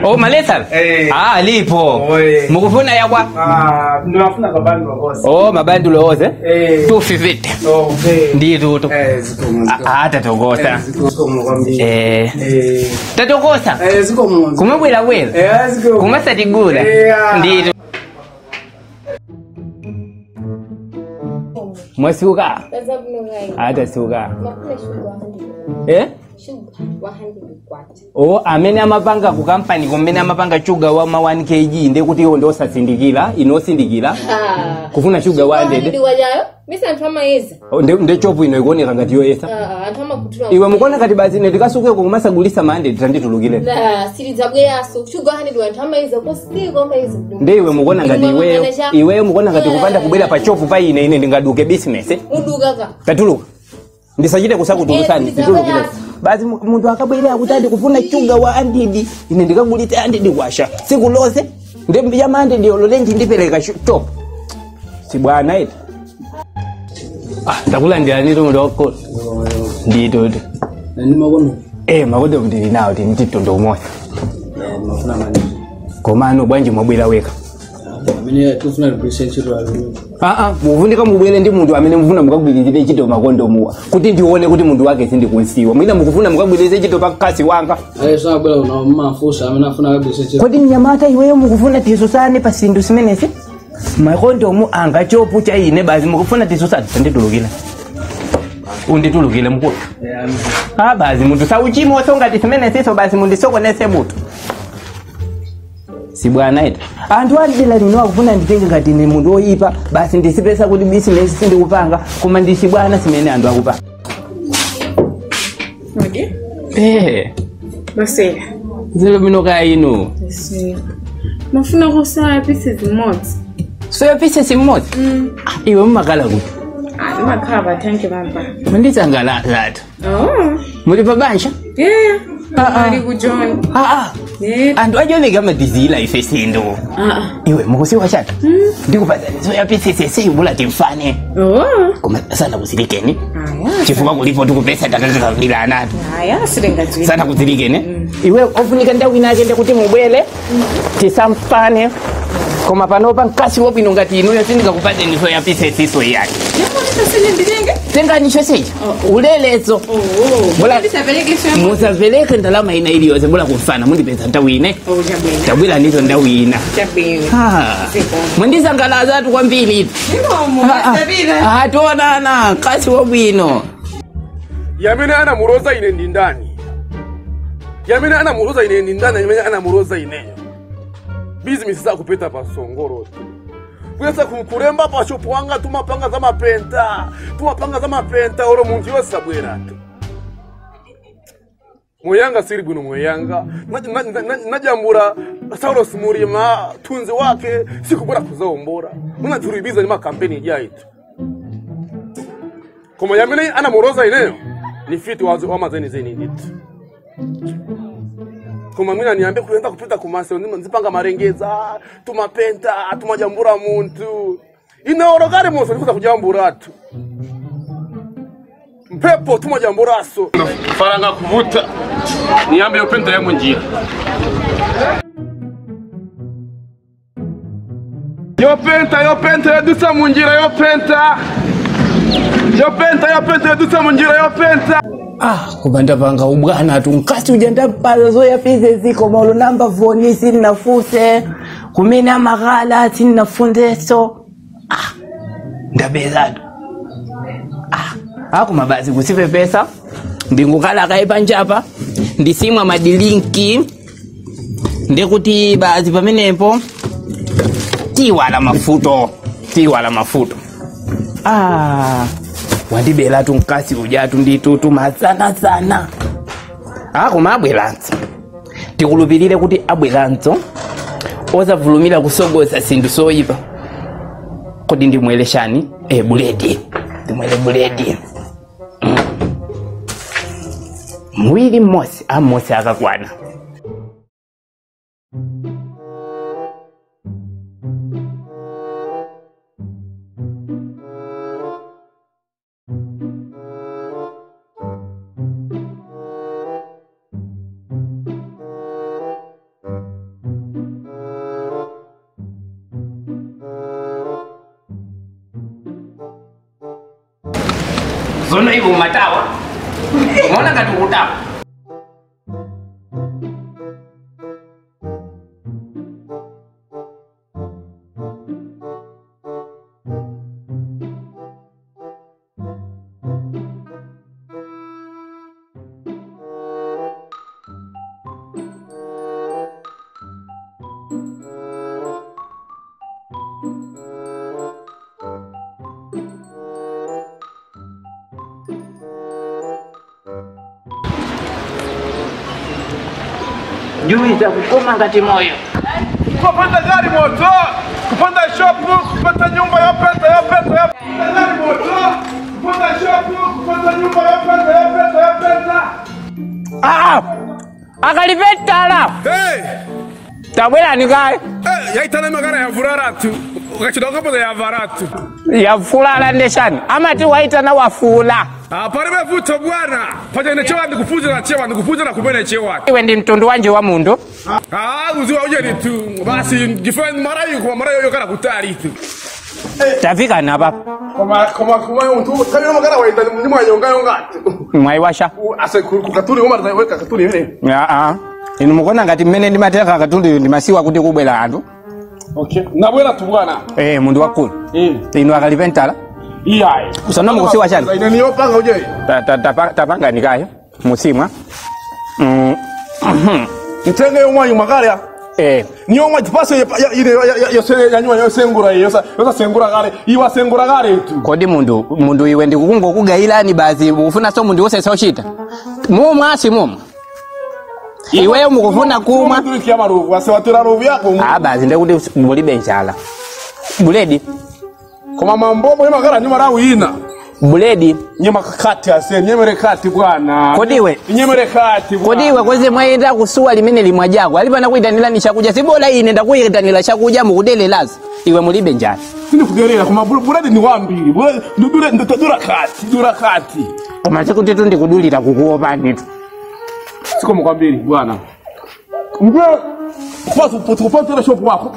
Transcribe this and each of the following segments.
Oh, malesa? Eh. Ah, lipo. Oye. Mukufuna yakwa? Ah, ndinafuna kabandu wose. Oh, mabandulo ose? Eh. 250. Okay. Nditutu. Eh, zikomo. Ah, tatokosa. Zikomo kwambiri. Eh. Eh. Tatokosa. Eh, zikomo. Kumabwera bwera. Eh, zikomo. Kumasatigula. Yeah. Nditu. Mwasuka. Atasuka. Eh? Oh, amene amapanga ku kampani kumene amapanga chuga wa ma 1 kg ndekuti iwo ndosasindikira inosindikira kufuna chuga wa 100 wajayo misa anthu amayeza. Oh, nde chopu ino ikuoneka ngati yoyesa. Anthu amakuthula. Iwe mukuona ngati basi ine ndikasukeko kumasagulisa ma 100 tanditulukire. La silidzabweranso shuga 100 anthu amayeza kosiko amayeza. Nde iwe mukuona ngati iweyo iweyo mukuona ngati kupanda kubwera pa chopu pa ine ine ndingaduke business eh? Uduka ka. Tatuluka ndisachite kusakutulusani titulukire basi munthu akabwera akuti andikufuna chuga wa 100 ine ndikagulitsa 100 kwasha tsiku lonse ndi ya ma 100 yolo lenji ndipereka chop sibwana iti. Ah, takulandirani munthu wakukulu nditutu. Nani makono? Eh, makondo ndili nawo tini titondo umodzi. Mafuna mani. Komano bwanji mwabwera weka? Amene tufuna represent chiro alulu. Ah ah, muvundika mubwere ndi munthu amene mufuna mukagwirizire ntchito makondomuwa kuti ndione kuti munthu wake sindikunsiwa. Mwina mukufuna mukagwirizire ntchito pa mkazi wanga. Eh, sabwera una mafusa amene afuna kagwirizire ntchito. Kodi mnyamata iweyo mukufuna tisusane pa sinthu zimenezi? Makondomu anga chopu cha ine basi mukufuna tisusane tanditulukira. Unditulukire mukulu. Ah basi munthu sauchimo ngati zimeneziso basi mundisokonese mutu. Sibwana ita. Anthu adela lino akufuna nditenge ngati ine munthu woyipa basi ndisipesa kuti bizinesi sindikupanga koma ndisibwana simene anthu akupanga. Odi? Eh, Masera. zilo bwino kaya inu. Mafuna kusoya pieces imodzi. Soya pieces imodzi? Ah, iwe mumakhala kuti? Ah, ndimakhala pa thanki pampa. Mundisangalatsa. Oh. Muli pa banja? Yeah. Ah, ah. Ali ku John. Ah ah. Yeah. Anthu ajoneka amadizila ife sindu. Ah ah. Iwe mukusiwa chata? Ndikupatsa soya pieces seyibula timfane. Oh. Koma sana kusilikeni. Aya. Chifukwa kulipo tikupesa takakakambirana. Aya, silingadziwika. Sana kudzilikene. Iwe ofunika ndawu inake ndekuti mubwere tisamfane. Koma panopa mkasi wabwino ngati inuyo sindingakupatseni soya pieces iso iyani. Nditenge? Tengani chosecho. Ulelezo. Oh. Bula- Ndisapereke soya. Musapereke ndalama ina iliyonse bula kumfana mundipeza ndawu ine. Oh, chabwino. Tabwera ndizo ndawu ina. Chabwino. Ah. Mundisangalatsa kwambiri. Ndikomo, masabira. Ah, tionana mkasi wabwino. Yamene anamuroza ine ndi ndani? Yamene anamuroza ine ndi ndani? Yamene anamuroza ineyo. Bizinesi zakupeta pa songoro. Kuyesa kulemba pa shopu wanga tumapanga za mapenta. Tumapanga za mapenta oro munthu yosabwera tu. Moyanga siri bwino moyanga. Najambura Saulos Murima tunzi wake sikubora kuzaombora. Munaturibiza ni makampeni ijaitu. Koma yamene anamuroza ineyo ni fiti wazo wamazeni zeni nditu. Koma mwina niambe kuenda kupita kumase nzipanga marengeza tumapenta tumajambura muntu inaorogare moso nikuza kujambura tu mpepo tumajamburaso faranga kuvuta niambe yopenta ya munjira yopenta yopenta yadusa munjira yopenta yopenta yopenta yadusa munjira yopenta. Ah, kupanda panga ubwana tu mkasi uja ndapala soya pieces ziko maulo namba foni sinnafuse kumene amakhala sinnafundeso. Ah, ndapezatu. Ah, akuma basi kusipepesa ndingukhala kaye panjapa ndisimwa madilinki ndekuti basi pamenepo tiwala mafuto tiwala mafuto. Ah, wandibela tu mkasi ujatu nditutu masana sana. Ah, koma abweranso tikulupirire kuti abweranso osavulumira kusogoza sinthu soyipa. Kodi ndimweleshani? Eh, buledi ndimwele buledi. Mwili mmosi amosi akakwana. Zono hivyo matawa. Umeona ngati ukutawa. Juiza kukoma ngati moyo. Kupanda gari moto, kupanda shopu, kupata nyumba ya pesa ya pesa ya gari moto, kupanda shopu, kupata nyumba ya pesa ya pesa ya pesa. Ah! Akalipetala. Hey! Tabwela ni kai. Eh, yaitana magara ya furara tu. Ukachidonga pesa ya varatu. Ya fulala ndeshani. Ama ti waitana wafula. Pale mevuto bwana. Paja inachewa ndikufuza na chewa ndikufuza na kumene chewa. Iwe ndi mtundu wanje wa mundu. Uziwa uje ni tu. Basi jifanye mara hiyo kwa mara hiyo kana kutari tu. Tafika na baba. Kama mtu kama magara waita ni mwanyonga yonga. Mwaiwasha. Ase kukatuli umar weka katuli ile. Inu mukona ngati mmene ndimateka katundu ndimasiwa kuti kubwera anthu. Okay. Nabwera tu bwana. Mundu wakulu. Inu akalipentala. Iyaye. Usana mukusiwa chani. Ine niyo panga uje. Tapanga nikayo. Musimwa. Mtenge yo mwanyu magari. Niyo mwanyu pase ile yose yanywa yose ngura yose sengura gari. Iwa sengura gari tu. Kodi mundu iwe ndikukungo kugailani bazi ufuna so mundu wose sochita. Mumwa si mumwa. Iwe mukufuna kumwa. Bazi ndekuti mulibe njala. Buledi. Koma mambo ni magara ni marawi ina. Buledi. Nyema kati ase nyemere kati bwana. Kodiwe. Nyemere kati bwana. Kodiwe kweze mwaenda kusuwa limene limwajako. Alipana kuitanila ni chakuja sibola ine ndakuitanila chakuja mukudelelaza. Iwe mulibe njala. Sindi kudelera koma buledi ni wambiri. Buledi ndura kati, dura kati. Koma sikuti tu ndikudulira kukuopani tu. Siko mkwambiri bwana. Mbe kwa kupata shop wako.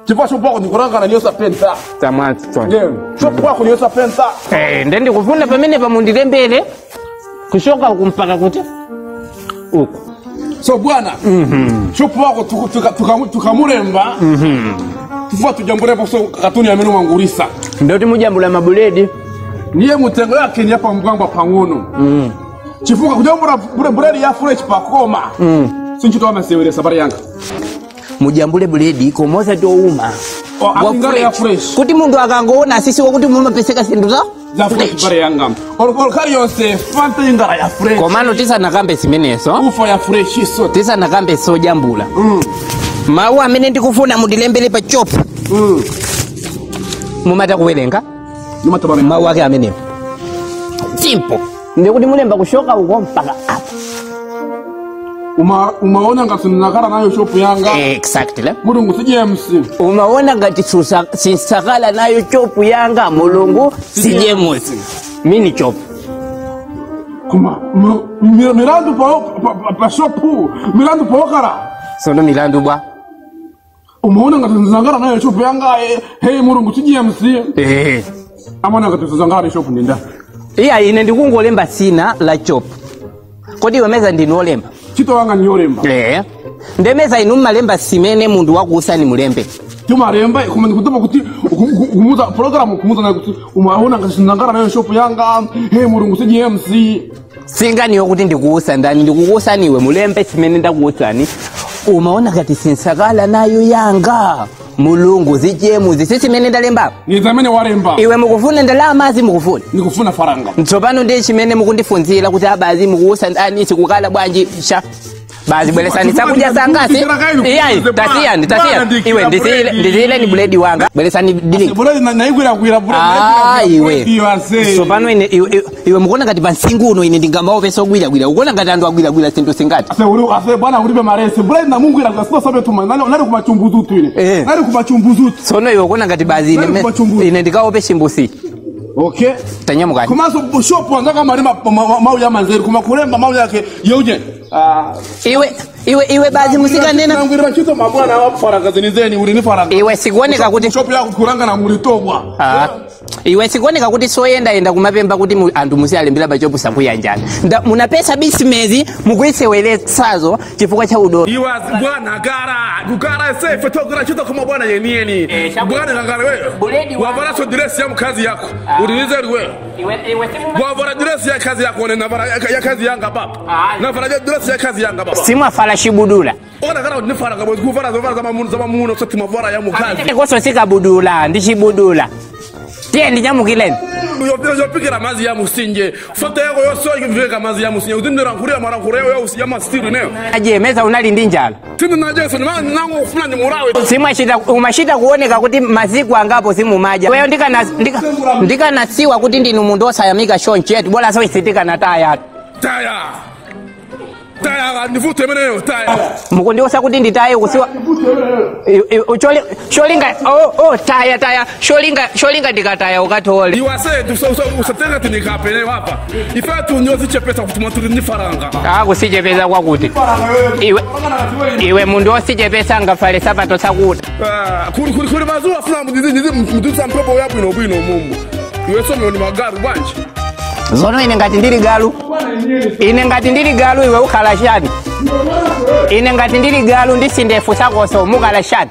Chifua shop wako nikuranga na nyosa penta. Tamati. Shop wako nyosa penta. Ndendi kufuna pamene pamundilembele. Kushoka ukumpaka kuti uku. So bwana. Shop wako tukamulemba. Tufua tujambule so katuni ya meno mangurisa. Ndio timujambula mabuledi. Niye mutengo yake ni hapa mgangwa pangono. Chifuka kujambula buledi ya fresh pakoma. Sinchito amasewere sabari yanga. Mujambule buledi komoza touma. Wa fresh. Kuti mundu akangoona sisi wakuti mumapeseka sindu za fresh bare yanga. Olkari yose fanta ingara ya fresh. Komano tisa nakambe simeneso. Ufa ya fresh iso. Tisa nakambe so jambula. Mawu amene ndikufuna mundilembele pa chop. Mumata kuwerenga? Mawu ake amene. Simple. Ndikuti mulemba kushoka uko mpaka apa. Umaona ngati nakala nayo shop yanga. Exactly. Mulungu si James. Umaona ngati sinsakala nayo shop yanga mulungu si James. Mini shop. Kuma milandu pa shop, milandu pa okara. Sono milandu bwa. Umaona ngati nakala nayo shop yanga hey mulungu si James. Amona ngati sizangala shop ndinda. Iya ine ndikungolemba sina la shop. Kodi wemeza ndinolemba. Chito wanga nyolemba. Ndemeza inu malemba simene mundu wakuusani mulembe. Tumalemba kuma ndikutopa kuti kumuza program kumuza na kuti umaona ngati sinangara nayo shop yanga hey mulungu si James. Singani yokuti ndikuusa ndani ndikukuusani iwe mulembe simene ndakuusani. Umaona ngati sinsakala nayo yanga. Mulungu si James sisi mene ndalemba. Ni zamene walemba. Iwe mukufuna ndalama azi mukufuna. Nikufuna faranga. Ntsopano ndi chimene mukundifunzira kuti abazi mukuusa ndani sikukala bwanji sha. Basi bweresani chakudya sangasi. Iyayi, tasiyani, tasiyani. Iwe ndisiyile, ndisiyile ni buledi wanga. Bweresani drink. Buledi naigwira gwira buledi. Ah, iwe. Sopano ine iwe mukuona ngati pansingu uno ine ndingamaope ogwira gwira. Ukuona ngati anthu agwira gwira sinthu singati. Ase uri ase bwana uribe marese. Buledi namungwira gwira sio sabe tuma. Nani nani kumachumbuzu tu ine. Eh. Nani kumachumbuzu. Tsono iwe ukuona ngati bazi ine Nani kumachumbuzu. ine ndikaope chimbusi. Okay. Tanyamukani. Komanso shop wanzaka mari mau ya manzeri kuma kulemba mau yake yeuje. Ah. Iwe iwe iwe bazi musikanena. Nangwira chito mabwana wa faranga zenizeni uri ni faranga. Iwe sikuoneka kuti Shop yako kuranga na mulitobwa. Ah. Iwe sikuoneka kuti soyendayenda kumapemba kuti anthu musiyalembera pachopusa kuyanjana. Munapesa bisimezi mukuiseweretsazo chifukwa cha udoro. Iwe bwana gara kugara sefe togura chito kuma bwana yenieni. Bwana ngangara wewe. Buledi wa- Wavara so dress ya mkazi yako. Urilize wewe. Iwe simu Wavara dress ya kazi yako ne navara ya kazi yanga baba. Ah. Navara dress ya kazi yanga baba. simwafala shibudula. Ona gara ni faranga bo kuvara zovara zama zama muno soti mavara ya mukazi. Koso sikabudula ndi chibudula. Tiye ndinyamukileni. Yopikira mazi ya musinje. Foto yako yoso ikiveka mazi ya musinje. Uzindira nkuria mara nkuria yo ya masiru neyo. Aje meza unali ndi njala. Tindi na Jason man nango ufuna ni murawe. Simwachita umachita kuoneka kuti maziku angapo simumadya. Weyo ndikanasiwa kuti ndinu munthu osayamika chonchetu bora so isitikana taya. Taya. Taya ndivute meneyo taya. Mukundiusa kuti nditaye kusiwa cholinga oh oh taya taya cholinga cholinga ndikataya ukatole. Iwase usatenga tinikapene hapa. Ife tunyozi chepesa kutuma tuli ni faranga. Ah kusichepesa kwakuti. Iwe iwe munthu osichepesa ngafale sapato sakuta. Ah, kuri kuri kuri mazuwa funa mudizi ndizi mudutsa mpepo ya bwino bwino mumbu. Iwe somo ni magaru bwanje. Zono ine ngati ndili galu. Ine ngati ndili galu iwe ukhala chani. Ine ngati ndili galu ndisindefu sakoso mukhala chani.